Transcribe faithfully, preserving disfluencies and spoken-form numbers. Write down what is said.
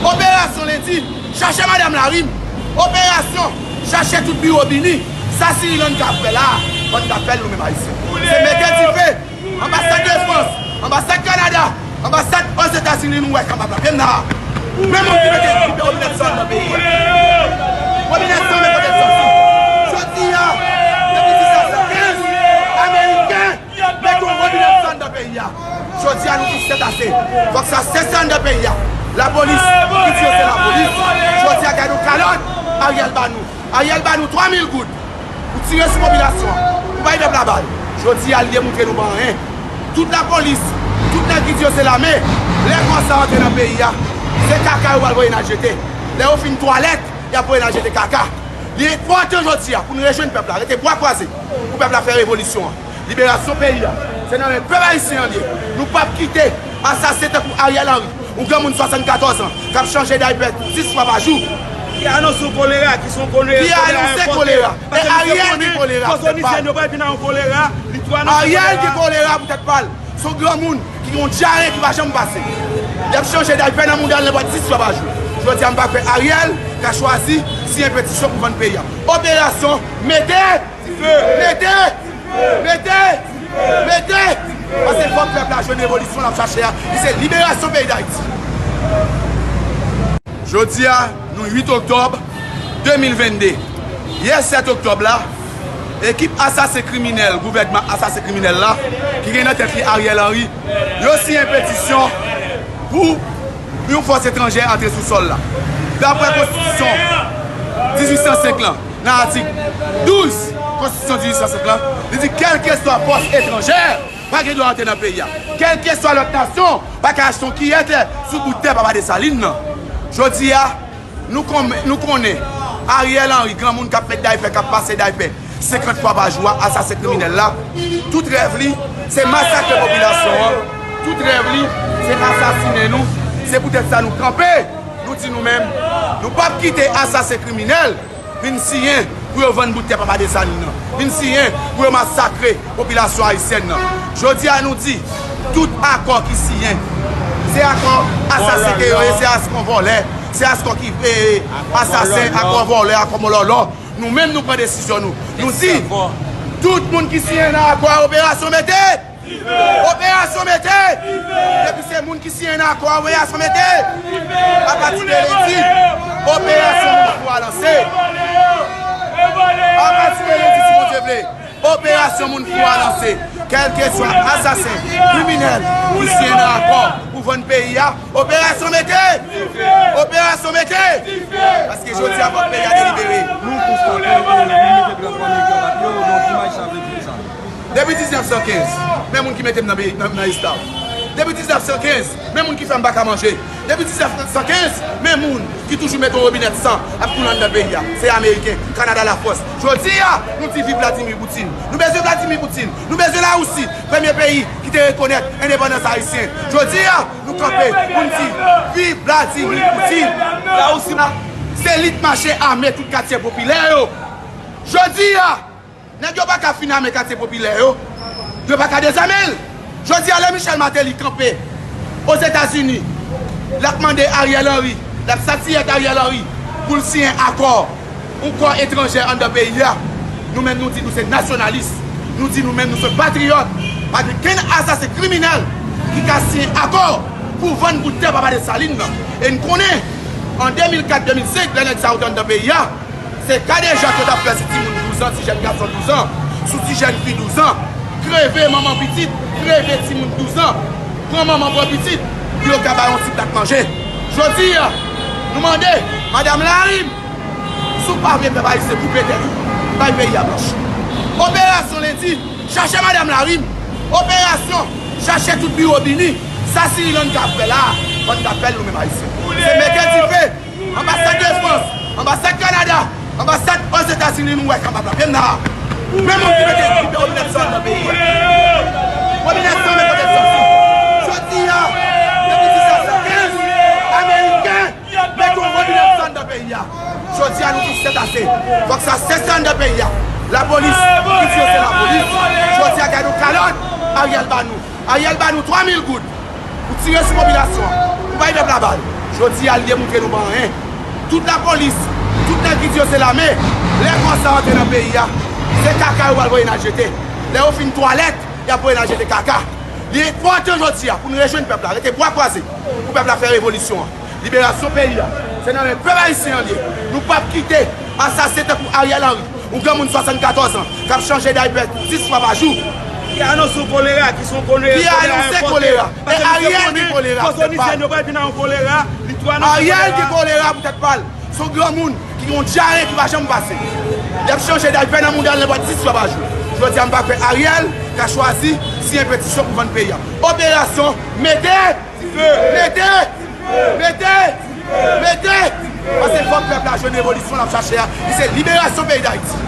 Operasyon lendi, chache madanm Larim. Operasyon, chache tout biwo Bini. Sa Sirilann ka fè la, ban n ka fè l nou menm Ayisyen. Se mete dife. Anbasad de Frans, anbasad Kanada, anbasad Ozetazini, nou wè kapab la. Menm la. Men moun ki mete, ki mete wobinèt san nan peyi a. Wobinèt san, men kote l soti. Jodi a, depi diznèf san kenz, Ameriken mete yon wobinèt san nan peyi a. Jodi a, nou di sèt ase. Fòk sa sèt san nan peyi a. Lapolis, ki di yo se lapolis. Jodi a, gade yon kalòt, Ariel ba nou. Ariel ba nou twa mil goud pou tire sou popilasyon an, pou bay pèp la bal. Jodi a, li demontre nou pa anyen. Tout lapolis, tout nèg ki di yo se lame, lè kò sa antre nan peyi a, se kaka yo pral voye n al jete. Lè yo fin twalèt, y ap voye n al jete kaka. Li enpòtan jodi a pou nou rejwenn pèp la, rete bra kwaze pou pèp la fè revolisyon an. Liberasyon peyi a, se nan men pèp ayisyen an li ye. Nou p ap kite asasen tankou Ariel Henry, yon granmoun swasannkatorz an, k ap chanje daypè sis fwa pa jou. Ki anonse yon kolera, ki se yon kolera, ki anonse kolera. E Ariel ki kolera, fòs Onizyen yo pral vin ak yon kolera, li tou anonse kolera. Ariel ki kolera poutèt pa l. Se yon granmoun ki gen yon dyare ki pa janm pase. Y ap chanje daypè nan mouda l nenpòt sis fwa pa jou. Jodi a, m pa kwè Ariel ka chwazi siyen petisyon pou vann peyi a. Operasyon, mete! Mete! Mete! Mete! Paske fòk pèp la jwenn revolisyon l ap chache a, ki se liberasyon peyi Dayiti. Jodi a, nou uit oktòb de mil vennde. Yè sèt oktòb la, ekip asasen kriminèl, gouvènman asasen kriminèl la, ki gen nan tèt li Ariel Henry, yo siyen petisyon pou yon fòs etranjè antre sou sòl la. Daprè konstitisyon dizuit san senk lan, nan atik douz konstitisyon dizuit san senk lan, li di kèlkeswa fòs etranjè pa gen dwa antre nan peyi a. Kèlkeswa lòt nasyon pa ka achte yon kiyè tè sou bout tè Papa Desalin nan. Jodi a, nou konnen, nou konnen Ariel Henry, granmoun k ap met daypè, k ap pase daypè senkant fwa pa jou a, asasen kriminèl la, tout rèv li, se masakre popilasyon an, tout rèv li, se asasinen nou. Se poutèt sa nou kanpe, nou di nou menm, nou p ap kite asasen kriminèl vin siyen pou yo vann bout tè Papa Desalin nan, vin siyen pou yo masakre popilasyon ayisyèn nan. Jodi a, nou di, tout akò ki siyen, se akò asasen ke yo ye, se akò vòlè, se akò ki, e, asasen, akò vòlè, akò mòlòlò. Nou menm, nou pran desizyon nou. Nou di, tout moun ki siyen nan akò a, operasyon mete! Operasyon mete! Depi se moun ki siyen nan akò a, operasyon mete! Apati de lendi, operasyon moun fou a lanse. Apati de lendi, si Bondye vle, operasyon moun fou a lanse. Kèlkeswa asasen, kriminèl ki siyen nan akò pou vann peyi a, operasyon mete! Operasyon mete! Paske jodi a, fòk peyi a delibere. Nou konstate, e, nou mete drapo ameriken anba pye w, donk, imaj sa vle di sa. Depi diznèf san kenz, men moun ki mete m nan peyi, nan, nan esklav. Depi diznèf san kenz, men moun ki fè m pa ka manje. Depi diznèf san kenz, men moun ki toujou mete yon wobinèt san ap koule anndan peyi a. Se Ameriken, Kanada, Lafrans. Jodi a, nou di viv Vladimir Poutine. Nou bezwen Vladimir Poutine. Nou bezwen Larisi, premye peyi ki te rekonèt endepandans ayisyen. Jodi a, nou kanpe pou n di viv Vladimir Poutine. Larisi, se lit mache ame tout katye popilè yo. Jodi a, nèg yo pa ka fin ame katye popilè yo. Yo pa ka dezame l. Jodi a, lè Michel Martelly kanpe Ozetazini, l ap mande Ariel Henry, l ap satiyèt Ariel Henry pou l siyen akò, yon kò etranjè anndan peyi a. Nou menm, nou di nou se nasyonalis. Nou di nou menm nou se patriyòt. Pa gen kenn asasen kriminèl ki ka siyen akò pou vann bout tè Papa Desalin nan. E n konnen, an de mil kat, de mil senk, lè nèg sa yo te anndan peyi a, se kadejak yo t ap fè sou timoun douz an, ti jèn gason douz an, sou ti jèn fi douz an, kreve manman pitit, kreve timoun douz an, pran manman, pran pitit, pou yo ka bay yon ti plat manje. Jodi a, nou mande, madanm Larim, si w pa vle pèp ayisyen koupe tèt ou, bay peyi a blanch. Operasyon lendi, chache madanm Larim. Operasyon, chache tout biwo Bini. Sa Sirilann ka fè la, ban n ka fè l nou menm ayisyen. Se mete dife. Anbasad de Frans, anbasad Kanada, anbasad Ozetazini, nou wè kapab la. Menm la. Men moun ki mete, ki mete wobinèt san nan peyi a. Wobinèt san, men kote l soti. Jodi a, depi diznèf san kenz, Ameriken mete yon wobinèt san nan peyi a. Jodi a, nou di sèt ase. Fòk sa sèt san nan peyi a. Lapolis, ki di yo se lapolis. Jodi a, gade yon kalòt, Ariel ba nou. Ariel ba nou twa mil goud pou tire sou popilasyon an. Bay pèp la bal. Jodi a, li demontre nou pa anyen. Tout lapolis, tout nèg ki di yo se lame, lè konsa antre nan peyi a, se kaka yo pral voye n al jete. Lè yo fin twalèt, y ap voye n al jete kaka. Li enpòtan jodi a pou n rejwenn pèp la, rete bra kwaze pou pèp la fè revolisyon an. Liberasyon peyi a, se nan men pèp ayisyen an l ye. Nou p ap kite asasen tankou Ariel Henry, yon granmoun swasannkatòz an, k ap chanje daypè sis fwa pa jou. Ki anonse yon kolera, ki se yon kolera. Ki anonse kolera? E Ariel ki kolera, Potonisyen yo pral vin ak yon kolera. Ariel ki kolera poutèt pa l. Se yon granmoun ki gen yon dyare ki pa janm pase. Y ap chanje daypè nan mouda l nenpòt sis fwa pa jou. Jodi a, m pa kwè Ariel ka chwazi siyen petisyon pou vann peyi a. Operasyon mete! Mete! Mete! Mete! Paske fòk pèp la jwenn revolisyon l ap chache a, ki se liberasyon peyi Dayiti.